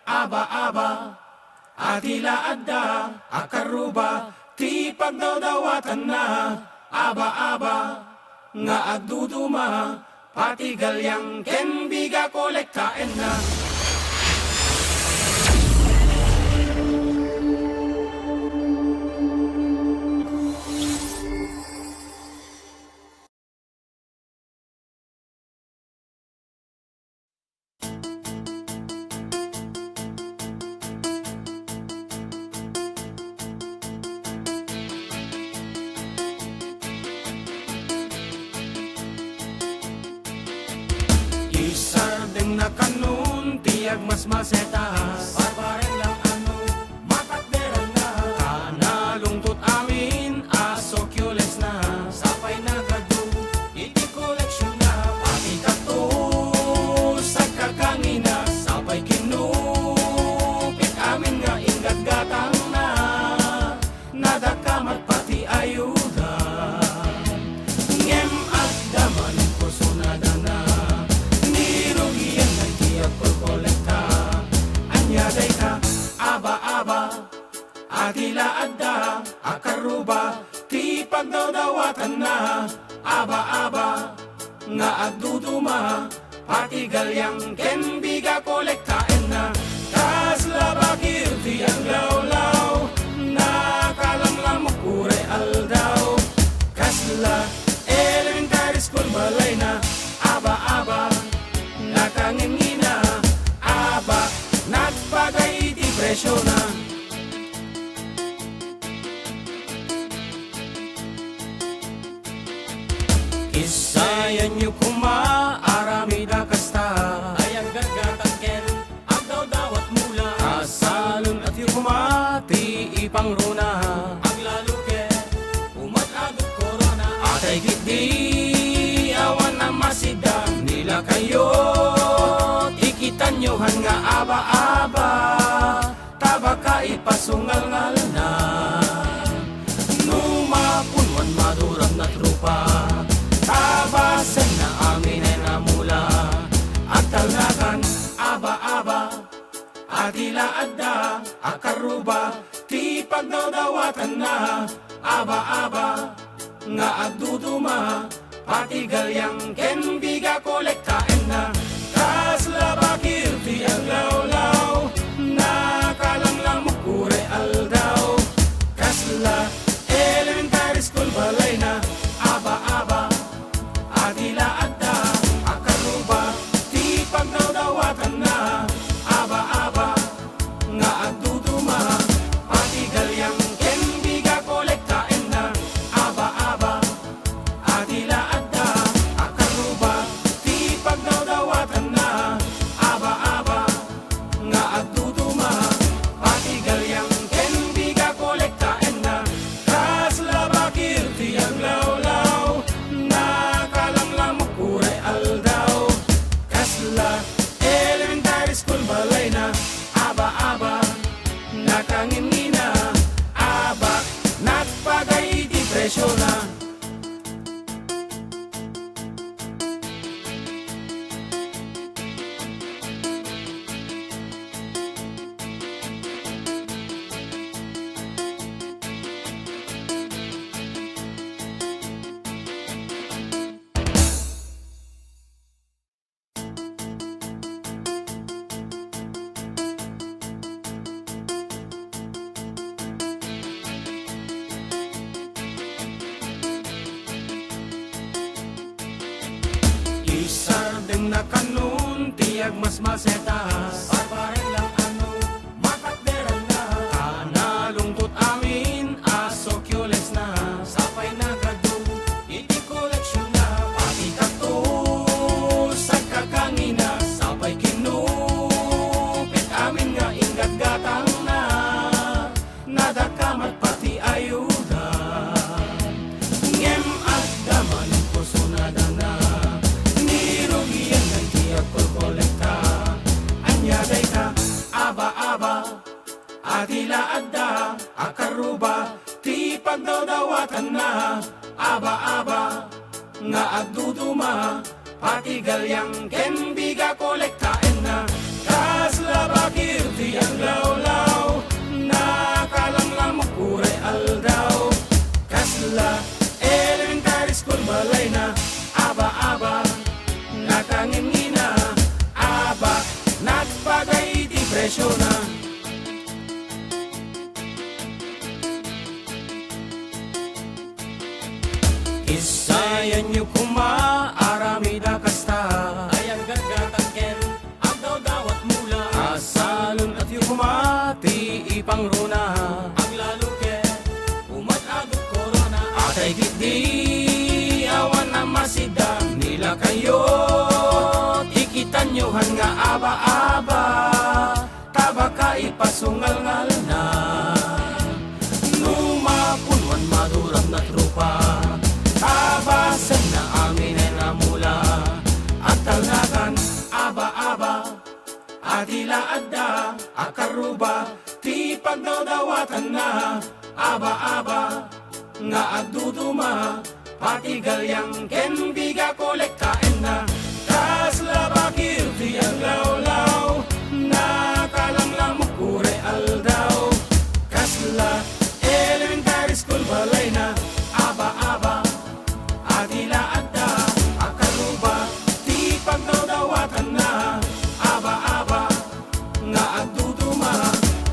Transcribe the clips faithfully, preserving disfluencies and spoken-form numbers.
Aba-aba, a ti la adda a karruba ti pagdawdawatanna. Aba-aba nga agduduma, pati galiang ken biga kolektaenna. Isardengna kanon ti agmasmasetas. Barbareng lang ano, matakderanna. Ta nalungtot amin a succulensna. Sapay nagadu iti koleksionna. Pati cactus, agkakangina. Sapay kinupit amin nga inggatgatangna. Nadakamat pati ayuda. Ngem adda manen kursunadana. Nirugianna ti agkolkolekta. Ania dayta? Aba-aba. A ti la adda a karruba ti pagdawdawatanna. Aba-aba nga agduduma, pati galiang ken biga kolektaenna. Kasla bakir ti aglawlaw, nakalamlamok uray aldaw. Kasla elementary school balayna, aba-aba, nakangingina, aba, nagpagay iti presiona. Kissayanyo koma, aramid a kasta. Ay aggatgatang ken agdawdawat mula. Asalun-atyo koma ti ipangruna. Aglalo ket umat-adut korona. Atay ketdi awan a masida. Nilakayo ti kitanyo han nga aba-aba. Tabaka ipasungalngalna. No mapunuan madurag na tropa, tabasenna aminen a mula. Agtalnakan, aba-aba, a ti la adda a karruba ti pagdawdawatanna. Aba-aba nga agduduma, pati galiang ken biga kolektaenna. Kasla bakir ti aglawlaw, nakalamlamok uray aldaw. Kasla elementary school balayna, aba-aba, a ti la adda a karruba ti pagdawdawatanna. Aba-aba nga agduduma, pati galiang ken biga kolektaenna. Aba-aba, a ti la adda a karruba ti pagdawdawatanna. Aba-aba nga agduduma, pati galiang ken biga kolektaenna. Kasla bakir ti aglawlaw, nakalamlamok uray aldaw. Kasla elementary school balayna, aba-aba, nakangingina, aba, nagpagay iti presiona. Isardengna kanon ti agmasmasetas. Barbareng lang ano, matakderanna. Ta nalungtot amin a succulensna. Sapay nagadu iti koleksionna, pati cactus, agkakangina. Sapay kinupit amin nga inggatgatangna. Nadakamat pati ayuda. Ngem adda manen kursunadana. Nirugianna ti agkolkolekta. Ania dayta? Aba-aba. A ti la adda a karruba ti pagdawdawatanna. Aba-aba nga agduduma, pati galiang ken biga kolektaenna. Kasla bakir ti aglawlaw, nakalanglamok uray aldaw. Kasla elementary school balayna, aba, aba, nakangingina, aba, nagpagay ti presyona. Isayanyo koma, aramid a kasta. Ay aggatgatang ken agdawdawat mula. Asalun-atyo koma ti ipangruna. Aglalo ket umat-adut korona. Atay ketdi awan a masida. Nilakayo ti kitanyo han nga aba-aba. Tabaka ipasungalngalna. No mapunuan maduram na tropa, tabasenna amin a mula. Agtalnakan, aba-aba, a ti la adda a karruba ti pagdawdawatanna. Aba-aba nga agduduma, pati galiang ken biga kolektaenna. Kasla bakir ti aglawlaw, nakalanglamok uray aldaw. Kasla elementary school balayna, aba-aba, a ti la adda a karruba ti pagdawdawatanna. Aba-aba nga agduduma,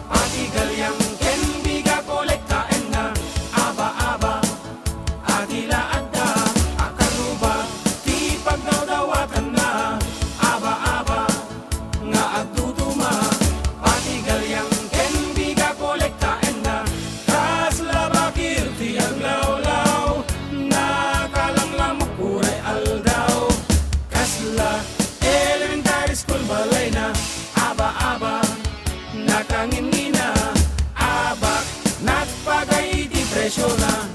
pati galiang ken biga kolektaenna. Aba-aba, a ti la adda a karruba ti pagdawdawatanna. Aba-aba nga agduduma, pati galiang ken biga kolektaenna. Kasla bakir ti aglawlaw, nakalanglamok uray aldaw. Kasla elementary school balayna, aba-aba, nakangingina, aba, nagpagay ti presyona.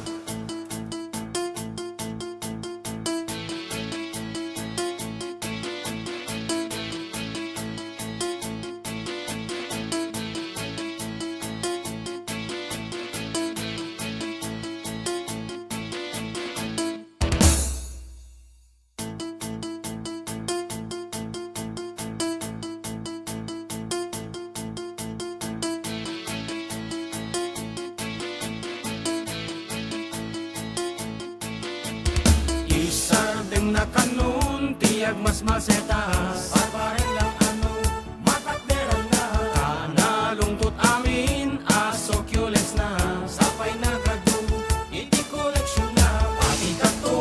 Isardengna kanon ti agmasmasetas. Barbareng lang ano, matakderanna. Ta nalungtot amin a succulents na. Sapay nagadu iti koleksionna. Pati kato,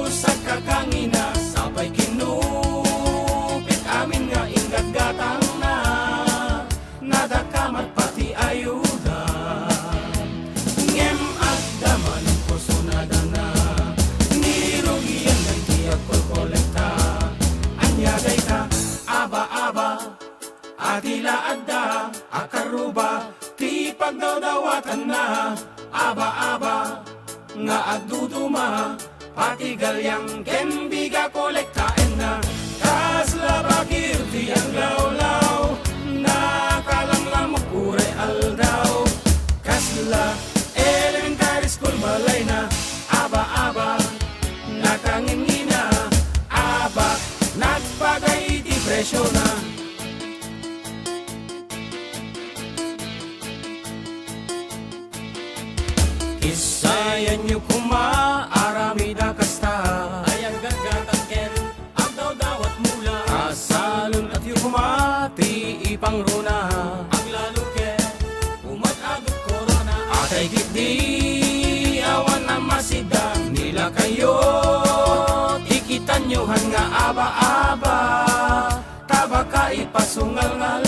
sagkakangina. Sapay kinupit amin nga inggatgatangna. Nadakamat pati ayuda. Ngem adda manen kursonadana. Nirugian dagiti agkolkolekta. Ania dayta? Aba-aba, a ti la adda a karruba ti pagdawdawatanna. Aba-aba nga agduduma, pati galiang ken biga kolektaenna. Kasla bakir ti aglawlaw, nakalanglamok uray aldaw. Kasla elementary school balayna, aba-aba, nakangingina, aba, nagpagay ti presyona. Isayanyo koma, aramid a kasta. Ay aggatgatang ken agdawdawat mula. Asalun-atyo koma ti ipangruna. Aglalo ket umat-adut korona. Atay ketdi awan a masida. Nilakayo ti kitanyo han nga aba-aba. Tabaka ipasungalngal